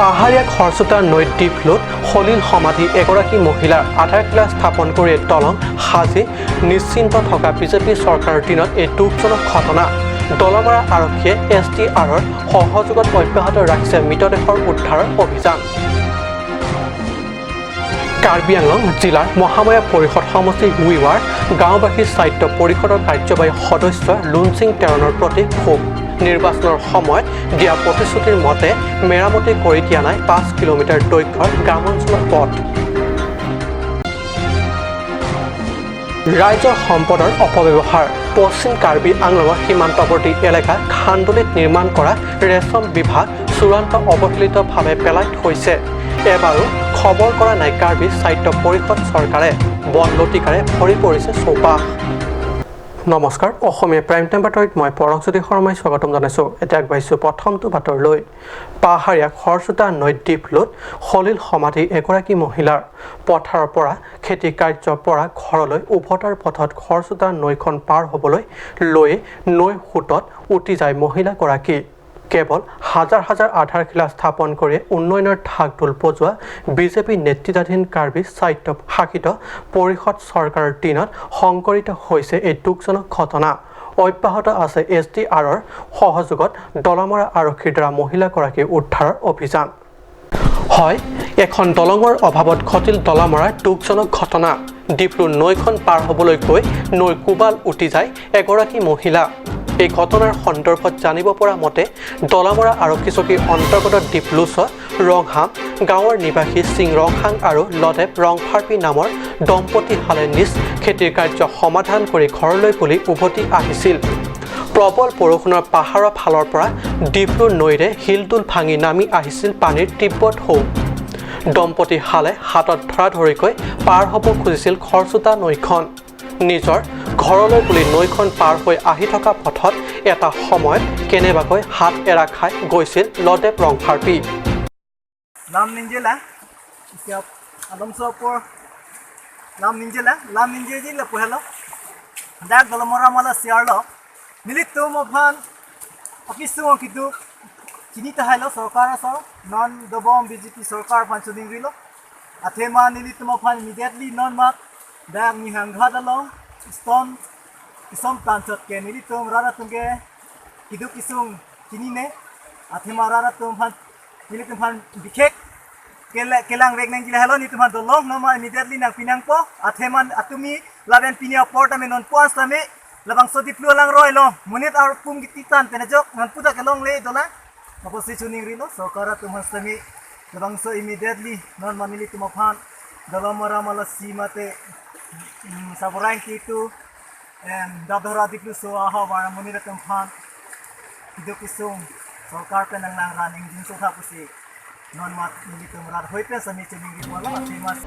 পাহাৰীয়া খৰচোতা নৈত ডিফলুত সলিল সমাধি এগৰাকী মহিলাৰ। আধাৰশিলা স্থাপন কৰি দলং সাজি নিশ্চিন্ত থকা বিজেপি চৰকাৰৰ দিনত এই দুখজনক ঘটনা। দলমৰা আৰক্ষীয়ে এছ ডি আৰৰ সহযোগত অব্যাহত ৰাখিছে মৃতদেহৰ উদ্ধাৰৰ অভিযান। কাৰ্বি আংলং জিলাৰ মহামায়া পৰিষদ সমষ্টিৰ উইৱাৰ গাঁওবাসী স্বায়ত্ত পৰিষদৰ কাৰ্যবাহী সদস্য লুনচিং টেৰণৰ প্ৰতি ক্ষোভ। নিৰ্বাচনৰ সময়ত দিয়া প্ৰতিশ্ৰুতিৰ মতে মেৰামতি কৰি দিয়া নাই 5 কিলোমিটাৰ দৈৰ্ঘ্যৰ গ্ৰামাঞ্চলৰ পথ। ৰাইজৰ সম্পদৰ অপব্যৱহাৰ। পশ্চিম কাৰ্বি আংলঙৰ সীমান্তৱৰ্তী এলেকা খান্দুলিত নিৰ্মাণ কৰা ৰেচম বিভাগ চূড়ান্ত অৱহেলিতভাৱে পেলাই থৈছে। এবাৰো খবৰ কৰা নাই কাৰ্বি স্বায়ত্ত পৰিষদ চৰকাৰে। বন লতিকাৰে ভৰি পৰিছে চৌপাশ। নমস্কাৰ, অসমীয়া প্ৰাইম টাইম বাতৰিত মই পৰশজ্যোতি শৰ্মাই স্বাগতম জনাইছোঁ। এতিয়া আগবাঢ়িছোঁ প্ৰথমটো বাতৰিলৈ। পাহাৰীয়া খৰচোতা নৈত ডিফলুত সলিল সমাধি এগৰাকী মহিলাৰ। পথাৰৰ পৰা খেতি কাৰ্যৰ পৰা ঘৰলৈ উভতাৰ পথত খৰচোতা নৈখন পাৰ হ'বলৈ লৈ নৈ সোঁতত উটি যায় মহিলাগৰাকী। কেৱল হাজাৰ হাজাৰ আধাৰশিলা স্থাপন কৰি উন্নয়নৰ ঢাক ঢোল বজোৱা বিজেপি নেতৃত্বাধীন কাৰ্বি স্বায়ত্ত শাসিত পৰিষদ চৰকাৰৰ দিনত সংঘটিত হৈছে এই দুখজনক ঘটনা। অব্যাহত আছে এছ ডি আৰৰ সহযোগত দলমৰা আৰক্ষীৰ দ্বাৰা মহিলাগৰাকীৰ উদ্ধাৰৰ অভিযান। হয়, এখন দলঙৰ অভাৱত ঘটিল দলমৰাৰ দুখজনক ঘটনা। ডিফলু নৈখন পাৰ হ'বলৈ গৈ নৈৰ কোবাল উটি যায় এগৰাকী মহিলা। এই ঘটনাৰ সন্দৰ্ভত জানিব পৰা মতে, দলামৰা আৰক্ষী চকীৰ অন্তৰ্গত ডিফলুচ ৰংহাম গাঁৱৰ নিবাসী সিং ৰংহাং আৰু লদেৱ ৰংফাৰ্পি নামৰ দম্পতীহালে নিজ খেতিৰ কাৰ্য সমাধান কৰি ঘৰলৈ বুলি উভতি আহিছিল। প্ৰবল বৰষুণৰ পাহাৰৰ ফালৰ পৰা ডিফলু নৈৰে শিলটোল ভাঙি নামি আহিছিল পানীৰ তীব্ৰ ঢৌ। দম্পতীহালে হাতত ধৰা ধৰিকৈ পাৰ হ'ব খুজিছিল খৰচোতা নৈখন। নিজৰ ঘৰলৈ বুলি নৈখন পাৰ হৈ আহি থকা পথত এটা সময়ত কেনেবাকৈ হাত এৰা খাই গৈছিল লদেৱ ৰংফাৰ্পি। Lam ninjela isya alom so por lam ninjela lam ninje ji la pohelo dak dolomora mala siarlo nilit to mo phan office so kidu chini ta hailo sarkar so non dobom BJP sarkar phan chuding rilo athema nilit mo phan immediately non mak dak ni hang gha stone isom plan chot ke nilit to rara tungge kidu kisung chini ne athema rara tum phan nilit tum phan bikhek kelang rek nang gila hello ni tumhan dolong no ma immediately nang pinang po atheman atumi laben pinia port ame non puas tame labang so di lang roy lo munit ar pum gititan penajok non puta kelong le dola maposi chuning rilo sarkara tumhan stami labang so immediately non manili tumaphan dolomora mala simate saborain kitu and dadhora diklu so aha war munit tumhan kidu kisung sarkar pe nang nang running jin so thapusi non mat nili tumrar hoipe sami chuning ri wala athemas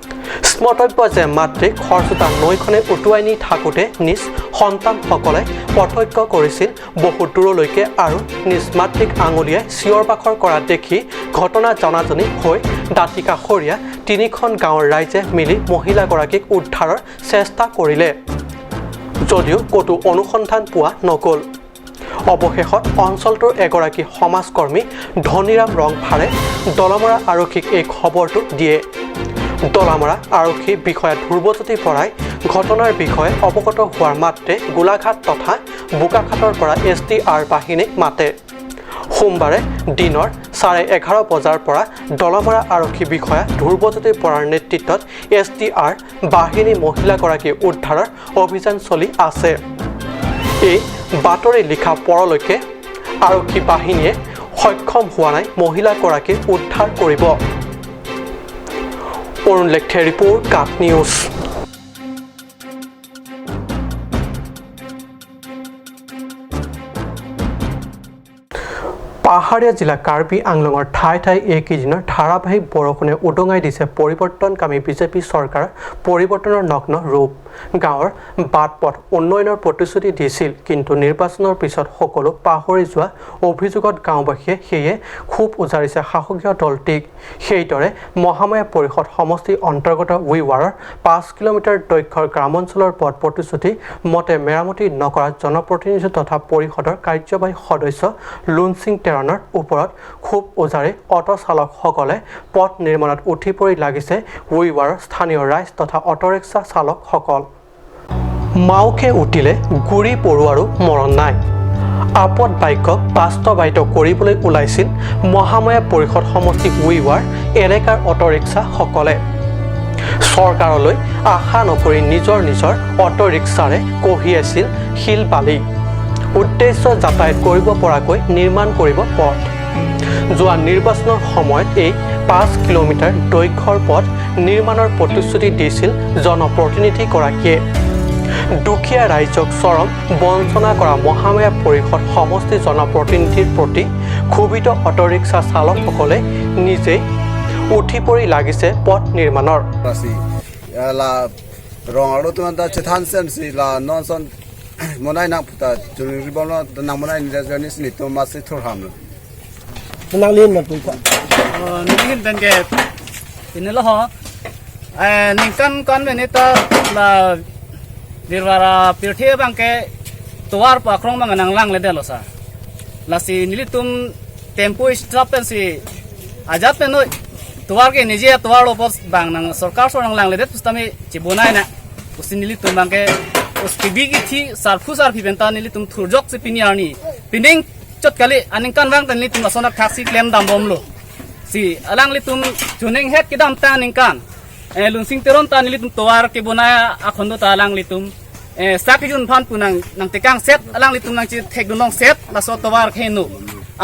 স্মৰ্তব্য যে মাতৃক খৰচোতা নৈখনে উটুৱাই নি থাকোঁতে নিজ সন্তানসকলে প্ৰত্যক্ষ কৰিছিল বহু দূৰলৈকে আৰু নিজ মাতৃক আঙুলিয়াই চিঞৰ বাখৰ কৰা দেখি ঘটনা জনাজনি হৈ দাঁতিকাষৰীয়া তিনিখন গাঁৱৰ ৰাইজে মিলি মহিলাগৰাকীক উদ্ধাৰৰ চেষ্টা কৰিলে যদিও ক'তো অনুসন্ধান পোৱা নগ'ল। অৱশেষত অঞ্চলটোৰ এগৰাকী সমাজকৰ্মী ধনীৰাম ৰংফাৰে দলমৰা আৰক্ষীক এই খবৰটো দিয়ে। দলামৰা আৰক্ষী বিষয়া ধ্ৰুৱজ্যোতি বৰাই ঘটনাৰ বিষয়ে অৱগত হোৱাৰ মাত্ৰে গোলাঘাট তথা বোকাখাটৰ পৰা এছ ডি আৰ বাহিনীক মাতে। সোমবাৰে দিনৰ 11:30 বজাৰ পৰা দলমৰা আৰক্ষী বিষয়া ধ্ৰুৱজ্যোতি বৰাৰ নেতৃত্বত এছ ডি আৰ বাহিনী মহিলাগৰাকীৰ উদ্ধাৰৰ অভিযান চলি আছে। এই বাতৰি লিখা পৰলৈকে আৰক্ষী বাহিনীয়ে সক্ষম হোৱা নাই মহিলাগৰাকীৰ উদ্ধাৰ কৰিব। অৰুণ লেখে ৰিপৰ্ট, কাট নিউজ। পাহাৰীয়া জিলা কাৰ্বি আংলঙৰ ঠাই ঠাই এইকেইদিনৰ ধাৰাবাহিক বৰষুণে উদঙাই দিছে পৰিৱৰ্তনকামী বিজেপি চৰকাৰৰ পৰিৱৰ্তনৰ নগ্ন ৰূপ। গাঁৱৰ বাট পথ উন্নয়নৰ প্ৰতিশ্ৰুতি দিছিল, কিন্তু নিৰ্বাচনৰ পিছত সকলো পাহৰি যোৱা অভিযোগত গাঁওবাসীয়ে সেয়ে ক্ষোভ উজাৰিছে শাসকীয় দলটিক। সেইদৰে মহামায়া পৰিষদ সমষ্টিৰ অন্তৰ্গত উইৱাৰৰ 5 কিলোমিটাৰ দৈৰ্ঘ্যৰ গ্ৰামাঞ্চলৰ পথ প্ৰতিশ্ৰুতি মতে মেৰামতি নকৰা জনপ্ৰতিনিধি তথা পৰিষদৰ কাৰ্যবাহী সদস্য লুনচিং টেৰণৰ ওপৰত ক্ষোভ উজাৰি অট চালকসকলে পথ নিৰ্মাণত উঠি পৰি লাগিছে উইৱাৰৰ স্থানীয় ৰাইজ তথা অট'ৰিক্সা চালকসকল। মাউখে উঠিলে গুৰি পৰুৱাৰো মৰণ নাই, আপদ বাক্যক বাস্তৱায়িত কৰিবলৈ ওলাইছিল মহামায়া পৰিষদ সমষ্টি উইৱাৰ এলেকাৰ অট'ৰিক্সাসকলে। চৰকাৰলৈ আশা নকৰি নিজৰ নিজৰ অট'ৰিক্সাৰে কঢ়িয়াইছিল শিল বালি। উদ্দেশ্য যাতায়াত কৰিব পৰাকৈ নিৰ্মাণ কৰিব পথ। যোৱা নিৰ্বাচনৰ সময়ত এই 5 কিলোমিটাৰ দৈৰ্ঘ্যৰ পথ নিৰ্মাণৰ প্ৰতিশ্ৰুতি দিছিল জনপ্ৰতিনিধিগৰাকীয়ে। দুখীয়া ৰাইজক চৰম বঞ্চনা কৰা মহামায়া পৰিষদ সমষ্টি জনপ্ৰতিনিধিৰ প্ৰতি ক্ষোভিত অট'ৰিক্সা চালকসকলে নিজেই উঠি পৰি লাগিছে পথ নিৰ্মাণৰ। Si la rong aro tu anta chethan sem si la non son monai nang puta jun ribon no nang monai ni jani ni to ma si thor ham. Nang lin na tu ka ningin ben ke inelo ho ning kan kan ben ta la dirwara pirthe bang ke tuar pa krong bang nang lang le de lo sa la si nilitum tempo stop pen si ajat pen no tuar ke nije tuar lo pos bang nang sarkar so nang lang le de pustami chibonai na usi nilitum bang ke us kibi ki thi sarphu sarphi ben ta nilitum thurjok si pini arni pining chot kali aning kan bang tan nilitum asona taxi claim dam bom lo si alang litum juning het kidam ta ning kan lunsing teron ta nilitum toar ke bonaya akhondo ta alang litum sak jun phan punang nang tekang set alang litum nang chi thek dunong set la so toar khenu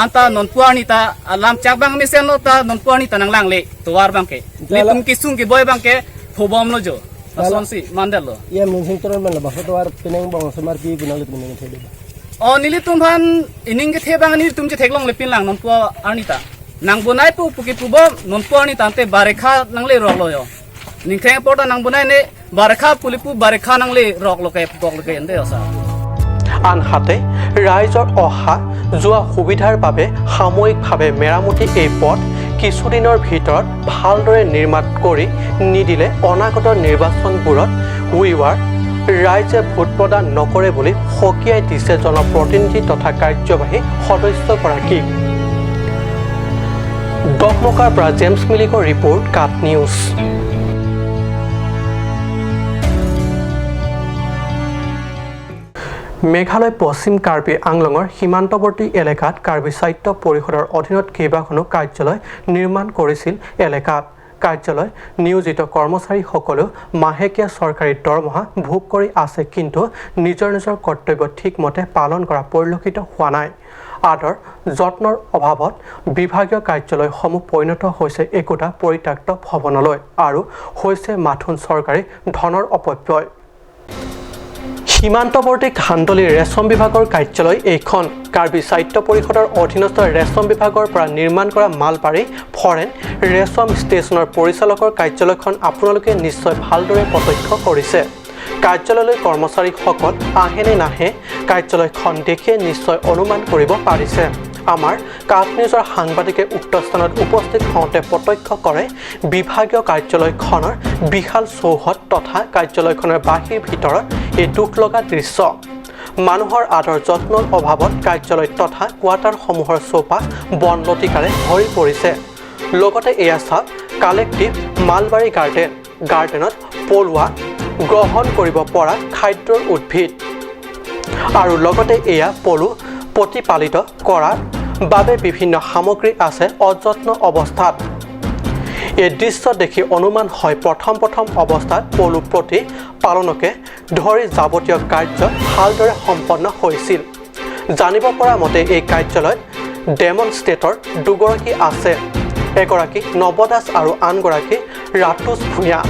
anta non puani ta alam chak bang mi sen no ta non puani ta nang lang le toar bang ke litum ki sung ki boy bang ke phobom lo jo ason si mandel lo yan lunsing teron man la ba to ar pineng bong samar pi binang lit mineng thede. O nilitum phan ining ke the bang ni tum che theklong le pin lang non pua arni ta nang bonai pu puki pu bom non pua ni tante barekha nang le rok lo yo ning theng pota nang bonai ne barekha pulipu barekha nang le rok lo ke bok lo ke ende osa. আনহাতে ৰাইজৰ অহা যোৱা সুবিধাৰ বাবে সাময়িকভাৱে মেৰামতি এই পথ কিছুদিনৰ ভিতৰত ভালদৰে নিৰ্মাণ কৰি নিদিলে অনাগত নিৰ্বাচনবোৰত উইৱাৰ ৰাইজে ভোট প্ৰদান নকৰে বুলি সকীয়াই দিছে জনপ্ৰতিনিধি তথা কাৰ্যবাহী সদস্যগৰাকীক। ডকমকাৰ পৰা জেমছ মিলিকৰ ৰিপৰ্ট, কাট নিউজ। মেঘালয় পশ্চিম কাৰ্বি আংলঙৰ সীমান্তৱৰ্তী এলেকাত কাৰ্বি স্বায়ত্ত পৰিষদৰ অধীনত কেইবাখনো কাৰ্যালয় নিৰ্মাণ কৰিছিল। এলেকাত কাৰ্যালয় নিয়োজিত কৰ্মচাৰীসকলেও মাহেকীয়া চৰকাৰী দৰমহা ভোগ কৰি আছে, কিন্তু নিজৰ নিজৰ কৰ্তব্য ঠিকমতে পালন কৰা পৰিলক্ষিত হোৱা নাই। আদৰ যত্নৰ অভাৱত বিভাগীয় কাৰ্যালয়সমূহ পৰিণত হৈছে একোটা পৰিত্যক্ত ভৱনলৈ আৰু হৈছে মাথোন চৰকাৰী ধনৰ অপব্যয়। সীমান্তৱৰ্তী খান্দলী ৰেচম বিভাগৰ কাৰ্যালয় এইখন। কাৰ্বি স্বায়ত্ত পৰিষদৰ অধীনস্থ ৰেচম বিভাগৰ পৰা নিৰ্মাণ কৰা মালবাৰী ফৰেন ৰেচম ষ্টেচনৰ পৰিচালকৰ কাৰ্যালয়খন আপোনালোকে নিশ্চয় ভালদৰে প্ৰত্যক্ষ কৰিছে। কাৰ্যালয়লৈ কৰ্মচাৰীসকল আহে নে নাহে কাৰ্যালয়খন দেখিয়ে নিশ্চয় অনুমান কৰিব পাৰিছে। আমাৰ কাট নিউজৰ সাংবাদিকে উক্ত স্থানত উপস্থিত হওঁতে প্ৰত্যক্ষ কৰে বিভাগীয় কাৰ্যালয়খনৰ বিশাল চৌহদ তথা কাৰ্যালয়খনৰ বাহিৰ ভিতৰত এই দুখ লগা দৃশ্য। মানুহৰ আদৰ যত্নৰ অভাৱত কাৰ্যালয় তথা কোৱাৰ্টাৰসমূহৰ চৌপাশ বন লতিকাৰে ভৰি পৰিছে। লগতে এয়া চাওক কালেক্টিভ মালবাৰী গাৰ্ডেন। গাৰ্ডেনত পলোৱা গ্ৰহণ কৰিব পৰা খাদ্যৰ উদ্ভিদ আৰু লগতে এয়া পলু প্ৰতিপালিত কৰাৰ বাবে বিভিন্ন সামগ্ৰী আছে অযত্ন অৱস্থাত। এই দৃশ্য দেখি অনুমান হয় প্ৰথম প্ৰথম অৱস্থাত পলু প্ৰতিপালনকে ধৰি যাৱতীয় কাৰ্য ভালদৰে সম্পন্ন হৈছিল। জানিব পৰা মতে এই কাৰ্যালয়ত ডেমনষ্ট্ৰেটৰ দুগৰাকী আছে, এগৰাকী নৱদাস আৰু আনগৰাকী ৰাতুল ভূঞা।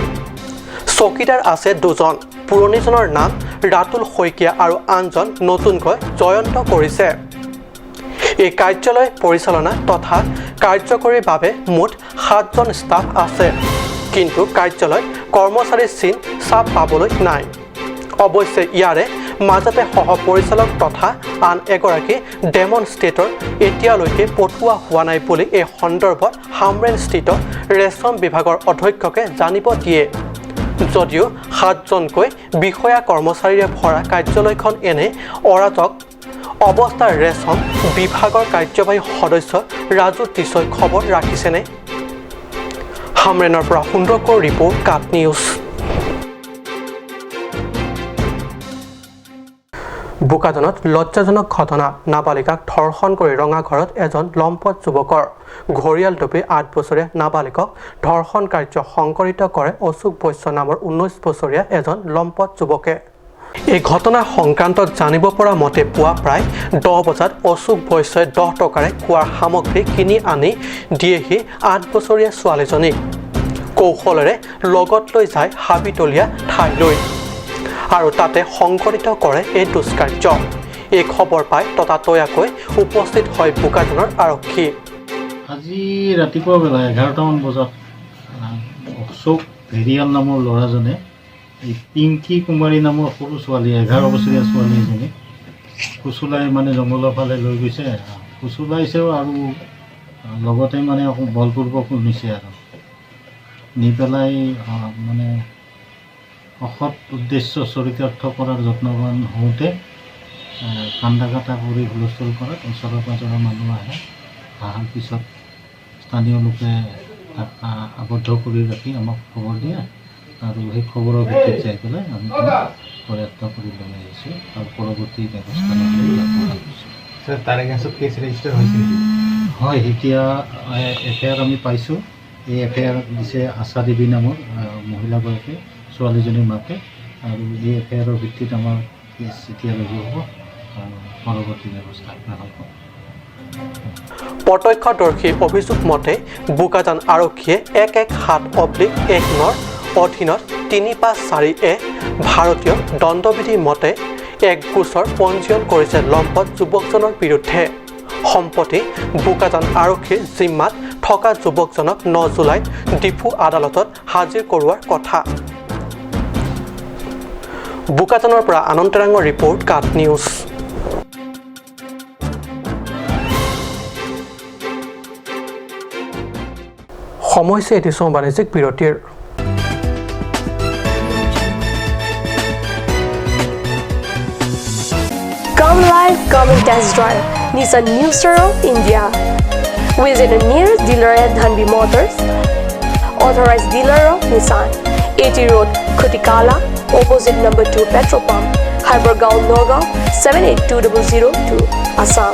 চকীদাৰ আছে দুজন, পুৰণিজনৰ নাম ৰাতুল শইকীয়া আৰু আনজন নতুনকৈ জয়ন্ত কৰিছে। এই কাৰ্যালয় পৰিচালনা তথা কাৰ্যকৰীৰ বাবে মুঠ 7জন ষ্টাফ আছে, কিন্তু কাৰ্যালয়ত কৰ্মচাৰীৰ চিন চাপ পাবলৈ নাই। অৱশ্যে ইয়াৰে মাজতে সহ পৰিচালক তথা আন এগৰাকী ডেমনষ্ট্ৰেটৰ এতিয়ালৈকে পঠোৱা হোৱা নাই বুলি এই সন্দৰ্ভত হামৰেনস্থিত ৰেচম বিভাগৰ অধ্যক্ষকে জানিব দিয়ে। যদিও 7জনকৈ বিষয়া কৰ্মচাৰীৰে ভৰা কাৰ্যালয়খন এনে অৰাজক অৱস্থাৰ ৰেচম বিভাগৰ কাৰ্যবাহী সদস্য ৰাজু টিছই খবৰ ৰাখিছেনে? হামৰেনৰ পৰা সুন্দৰকৰ ৰিপৰ্ট, কাট নিউজ। বোকাজানত লজ্জাজনক ঘটনা। নাবালিকাক ধৰ্ষণ কৰি ৰঙাঘৰত এজন লম্পট যুৱকৰ ঘৰিয়াল ডুবি 8 বছৰীয়া নাবালিকক ধৰ্ষণ কাৰ্য সংঘটিত কৰে অশোক বৈশ্য নামৰ 19 বছৰীয়া এজন লম্পট যুৱকে। এই ঘটনা সংক্ৰান্তত জানিব পৰা মতে পুৱা প্ৰায় 10 বজাত অশোক বৈশ্যই 10 টকাৰে খোৱাৰ সামগ্ৰী কিনি আনি দিয়েহি 8 বছৰীয়া ছোৱালীজনীক। কৌশলেৰে লগত লৈ যায় হাবিতলীয়া ঠাইলৈ আৰু তাতে সংঘটিত কৰে এই দুষ্কাৰ্য। এই খবৰ পাই ততাতৈয়াকৈ উপস্থিত হয় বোকাজানৰ আৰক্ষী। আজি ৰাতিপুৱা বেলা 11টামান বজাত অশোক ভেৰিয়াল নামৰ ল'ৰাজনে এই পিংকি কুমাৰী নামৰ সৰু ছোৱালী 11 বছৰীয়া ছোৱালী এজনী ফুচুলাই মানে জংঘলৰ ফালে লৈ গৈছে। ফুচুলাইছেও আৰু লগতে মানে বলপূৰ্বক নিছে আৰু নি পেলাই মানে অসৎ উদ্দেশ্য চৰিতাৰ্থ কৰাৰ যত্নবান হওঁতে কান্দা কাটা কৰি হুলস্থুল কৰাত ওচৰৰ পাঁজৰৰ মানুহ আহে। অহাৰ পিছত স্থানীয় লোকে তাক আবদ্ধ কৰি ৰাখি আমাক খবৰ দিয়ে আৰু সেই খবৰৰ ভিত্তিত যাই পেলাই আমি কৰায়ত্ব কৰি লৈ আহিছোঁ আৰু পৰৱৰ্তী ব্যৱস্থা ল'বলৈ আগবঢ়া গৈছোঁ। তাৰ এগেইনষ্টত কেছ ৰেজিষ্টাৰ হৈছে নেকি? হয়, এতিয়া এফ I R আমি পাইছোঁ। এই এফ I R দিছে আশা দেৱী নামৰ মহিলাগৰাকীয়ে, ছোৱালীজনীৰ মাকে, আৰু এই এফ আই আৰৰ ভিত্তিত আমাৰ কেছ এতিয়া ৰুজু হ'ব আৰু পৰৱৰ্তী ব্যৱস্থা গ্ৰহণ হ'ব। প্ৰত্যক্ষদৰ্শীৰ অভিযোগ মতে বোকাজান আৰক্ষীয়ে 117/1 অধীনত 354A ভাৰতীয় দণ্ডবিধি মতে এক গোচৰ পঞ্জীয়ন কৰিছে লম্পট যুৱকজনৰ বিৰুদ্ধে। সম্প্ৰতি বোকাজান আৰক্ষীৰ জিম্মাত থকা যুৱকজনক 9 জুলাইত ডিফু আদালতত হাজিৰ কৰোৱাৰ কথা। বোকাজানৰ পৰা আনন্দ তেৰাঙৰ ৰিপৰ্ট, কাট নিউজ। সময় হৈছে এটি চমু বাণিজ্যিক বিৰতিৰ। Come live, come and test drive Nissan New Star of India. Visit the nearest dealer at Dhanbi Motors, authorized dealer of Nissan, AT Road, Khutikala, opposite number 2 petrol pump, Hypergaon, Nagaon, 782002, Assam.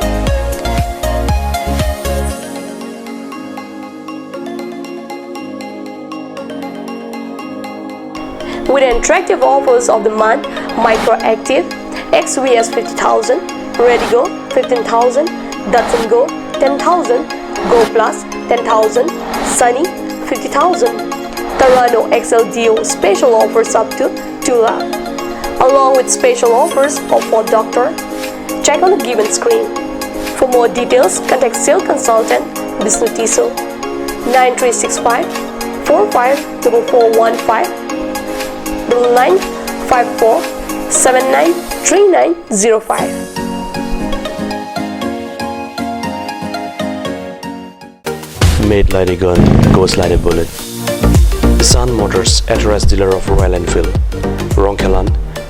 With attractive offers of the month, Micro Active, XVS 50,000, Redigo 15,000, Datsun Go 10,000, Go Plus 10,000, Sunny 50,000, Tarano XLDO special offers up to 2 lakh, along with special offers of Ford Doctor. Check on the given screen. For more details, contact sales consultant Bishnu Tiso 9365 454415 9954 793905. Made like a gun, goes like a bullet. Nissan Motors, authorized dealer of Royal Enfield, Rongkhelan,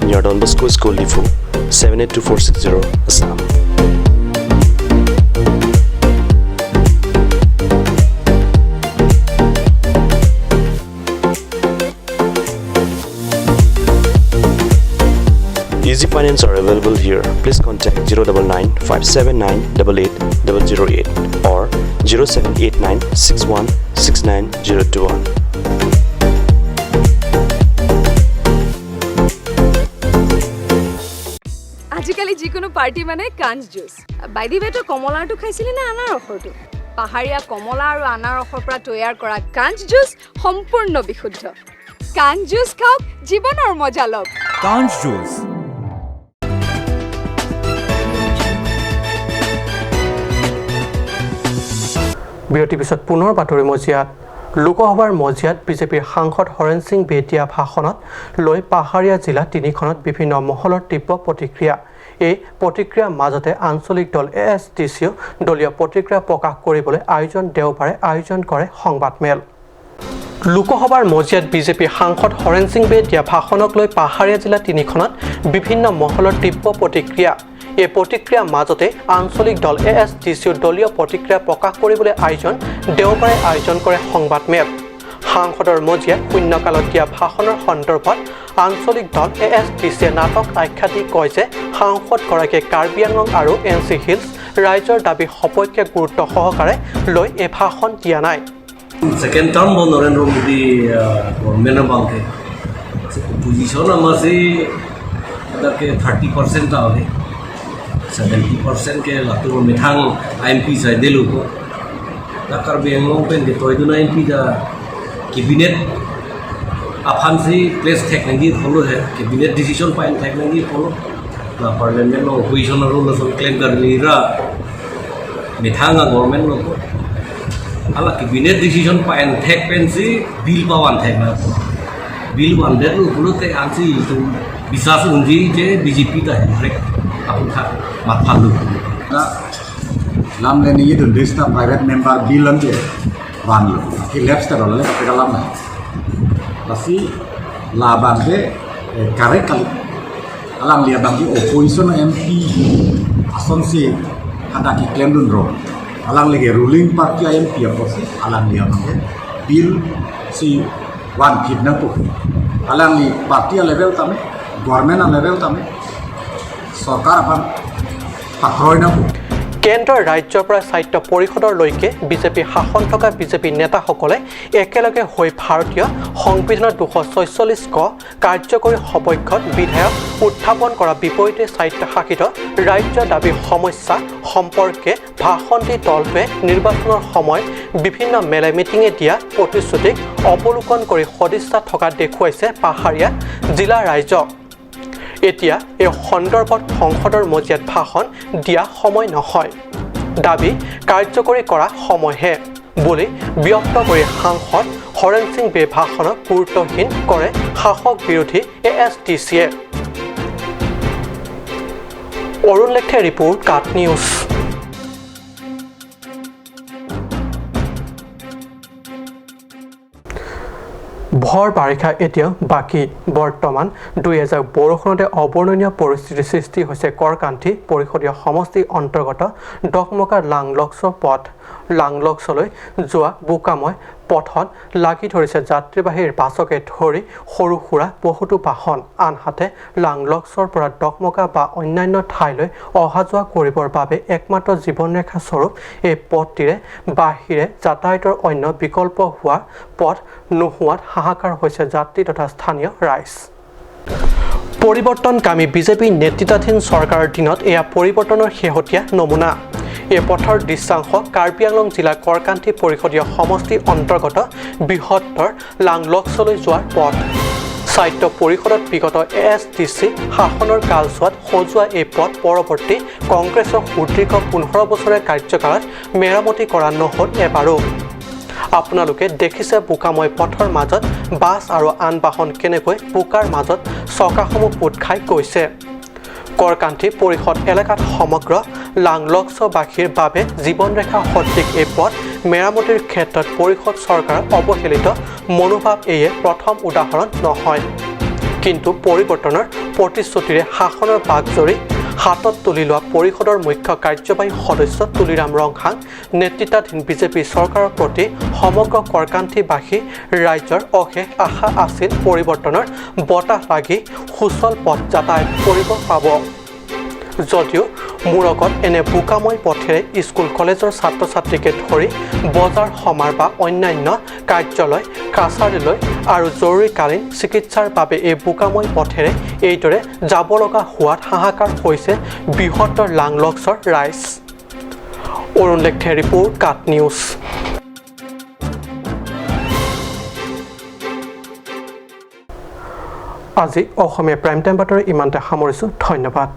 near Don Bosco School, Diphu, 782460, Assam. Easy finance are available here. Please contact 099 579 88008 or 0789 61 69021. আজিকালি যিকোনো party মানে কাঞ্চ juice. By the ৱে, তই কমলাৰটো খাইছিলি নে আনাৰসৰটো? পাহাৰীয়া কমলা আৰু আনাৰসৰ পৰা তৈয়াৰ কৰা কাঞ্চ জুচ সম্পূৰ্ণ বিশুদ্ধ। কাঞ্চ জুচ খাওক, জীৱনৰ মজা লওক। কাঞ্চ জুচ। বিৰতিৰ পিছত পুনৰ বাতৰি মজিয়াত। লোকসভাৰ মজিয়াত বিজেপিৰ সাংসদ হৰেণ সিং বে দিয়া ভাষণত লৈ পাহাৰীয়া জিলা তিনিখনত বিভিন্ন মহলৰ তীব্ৰ প্ৰতিক্ৰিয়া। এই প্ৰতিক্ৰিয়াৰ মাজতে আঞ্চলিক দল এ এছ টি চিও দলীয় প্ৰতিক্ৰিয়া প্ৰকাশ কৰিবলৈ আয়োজন দেওবাৰে আয়োজন কৰে সংবাদমেল। লোকসভাৰ মজিয়াত বিজেপিৰ সাংসদ হৰেণ সিং বে দিয়া ভাষণক লৈ পাহাৰীয়া জিলা তিনিখনত বিভিন্ন মহলৰ তীব্ৰ প্ৰতিক্ৰিয়া। এই প্ৰতিক্ৰিয়াৰ মাজতে আঞ্চলিক দল এ এছ টি চিৰ দলীয় প্ৰতিক্ৰিয়া প্ৰকাশ কৰিবলৈ আয়োজন দেওবাৰে আয়োজন কৰে সংবাদমেল। সাংসদৰ মজিয়াত শূন্যকালত দিয়া ভাষণৰ সন্দৰ্ভত আঞ্চলিক দল এ এছ টি চিয়ে নাটক আখ্যা দি কয় যে সাংসদগৰাকীয়ে কাৰ্বি আংলং আৰু এন চি হিলছ ৰাইজৰ দাবীৰ সপক্ষে গুৰুত্ব সহকাৰে লৈ এই ভাষণ দিয়া নাই। Second term bo Narendra Modi government bangke opposition amasi adake 30% ave 70% ke latu methang MP sai delu ko da Karbi Anglong pen ke toiduna MP da cabinet aphan si place thek nangi follow hai cabinet decision pain thek nangi follow na parliament lo opposition ro lo claim karli ra methang government lo ko ala cabinet decision pain thek pen si bill pawan thek na bill wan der lo te ansi tu bisas unji je BJP ta rek apun tha mat phalu ta lam le ni dun dista private member bill an je ban lo ki left sta dole ka lam na lasi la ban de kare kali alang lia bang ki opposition MP ason si hada ki claim dun ro alang lagi ruling party MP apa sih alang lia bang bill si one fit na ko alang li party level tame government level tame sarkar apan pakroi na ko। কেন্দ্ৰৰ ৰাজ্যৰ পৰা স্বায়ত্ত পৰিষদৰলৈকে BJP শাসন থকা BJP নেতাসকলে একেলগে হৈ ভাৰতীয় সংবিধানৰ 246 ক কাৰ্যকৰী সপক্ষত বিধেয়ক উত্থাপন কৰাৰ বিপৰীতে স্বায়ত্তশাসিত ৰাজ্য দাবীৰ সমস্যা সম্পৰ্কে ভাষণ দি দলটোৱে নিৰ্বাচনৰ সময়ত বিভিন্ন মেলে মিটিঙে দিয়া প্ৰতিশ্ৰুতিক অৱলোকন কৰি সদিচ্ছা থকা দেখুৱাইছে পাহাৰীয়া জিলা ৰাইজক। এতিয়া এই সন্দৰ্ভত সংসদৰ মজিয়াত ভাষণ দিয়া সময় নহয়, দাবী কাৰ্যকৰী কৰা সময়হে বুলি ব্যক্ত কৰি সাংসদ হৰেণ সিং বে ভাষণক গুৰুত্বহীন কৰে শাসক বিৰোধী এ এছ টি চিয়ে। অৰুণ লেখে ৰিপৰ্ট, কাট নিউজ। ভৰ বাৰিষা এতিয়াও বাকী। বৰ্তমান 2000 বৰষুণতে অবৰ্ণনীয় পৰিস্থিতিৰ সৃষ্টি হৈছে কৰকান্থি পৰিষদীয় সমষ্টিৰ অন্তৰ্গত ডকমকাৰ লাংলক্স পথ। লাংলক্সলৈ যোৱা বোকাময় পথত লাগি ধৰিছে যাত্ৰীবাহীৰ বাছকে ধৰি সৰু সুৰা বহুতো বাহন। আনহাতে লাংলক্সৰ পৰা ডকমকা বা অন্যান্য ঠাইলৈ অহা যোৱা কৰিবৰ বাবে একমাত্ৰ জীৱনৰেখা স্বৰূপ এই পথটিৰে বাহিৰে যাতায়াতৰ অন্য বিকল্প হোৱা পথ নোহোৱাত হাহাকাৰ হৈছে যাত্ৰী তথা স্থানীয় ৰাইজ। পৰিৱৰ্তনকামী বিজেপি নেতৃত্বাধীন চৰকাৰৰ দিনত এয়া পৰিৱৰ্তনৰ শেহতীয়া নমুনা। এই পথৰ দৃশ্যাংশ কাৰ্বি আংলং জিলাৰ কৰকান্থি পৰিষদীয় সমষ্টিৰ অন্তৰ্গত বৃহত্তৰ লাংলক্সলৈ যোৱাৰ পথ। স্বায়ত্ত পৰিষদত বিগত এ এছ টি চি শাসনৰ কালচোৱাত সজোৱা এই পথ পৰৱৰ্তী কংগ্ৰেছৰ সুদীৰ্ঘ 15 বছৰীয়া কাৰ্যকালত মেৰামতি কৰা নহ'ল এবাৰো। আপোনালোকে দেখিছে বোকাময় পথৰ মাজত বাছ আৰু আন বাহন কেনেকৈ বোকাৰ মাজত চকাসমূহ পোত খাই গৈছে। কৰকান্থি পৰিষদ এলেকাত সমগ্ৰ লাংলক্সবাসীৰ বাবে জীৱনৰেখা সদৃশ এই পথ মেৰামতিৰ ক্ষেত্ৰত পৰিষদ চৰকাৰৰ অৱহেলিত মনোভাৱ এয়ে প্ৰথম উদাহৰণ নহয়। কিন্তু পৰিৱৰ্তনৰ প্ৰতিশ্ৰুতিৰে শাসনৰ বাগজৰি হাতত তুলি লোৱা পৰিষদৰ মুখ্য কাৰ্যবাহী সদস্য তুলিৰাম ৰংহাং নেতৃত্বাধীন বিজেপি চৰকাৰৰ প্ৰতি সমগ্ৰ কৰকান্থিবাসী ৰাইজৰ অশেষ আশা আছিল পৰিৱৰ্তনৰ বতাহ লাগি সুচল পথ যাতায়াত কৰিব পাব। যদিও মূৰকত এনে বোকাময় পথেৰে স্কুল কলেজৰ ছাত্ৰ ছাত্ৰীকে ধৰি বজাৰ সমাৰ বা অন্যান্য কাৰ্যালয় কাছাৰীলৈ আৰু জৰুৰীকালীন চিকিৎসাৰ বাবে এই বোকাময় পথেৰে এইদৰে যাব লগা হোৱাত হাহাকাৰ হৈছে বৃহত্তৰ লাংলক্সৰ ৰাইজ। অৰুণ লেখে ৰিপৰ্ট, কাট নিউজ। আজি অসমীয়া প্ৰাইম টাইম বাতৰি ইমানতে সামৰিছোঁ। ধন্যবাদ।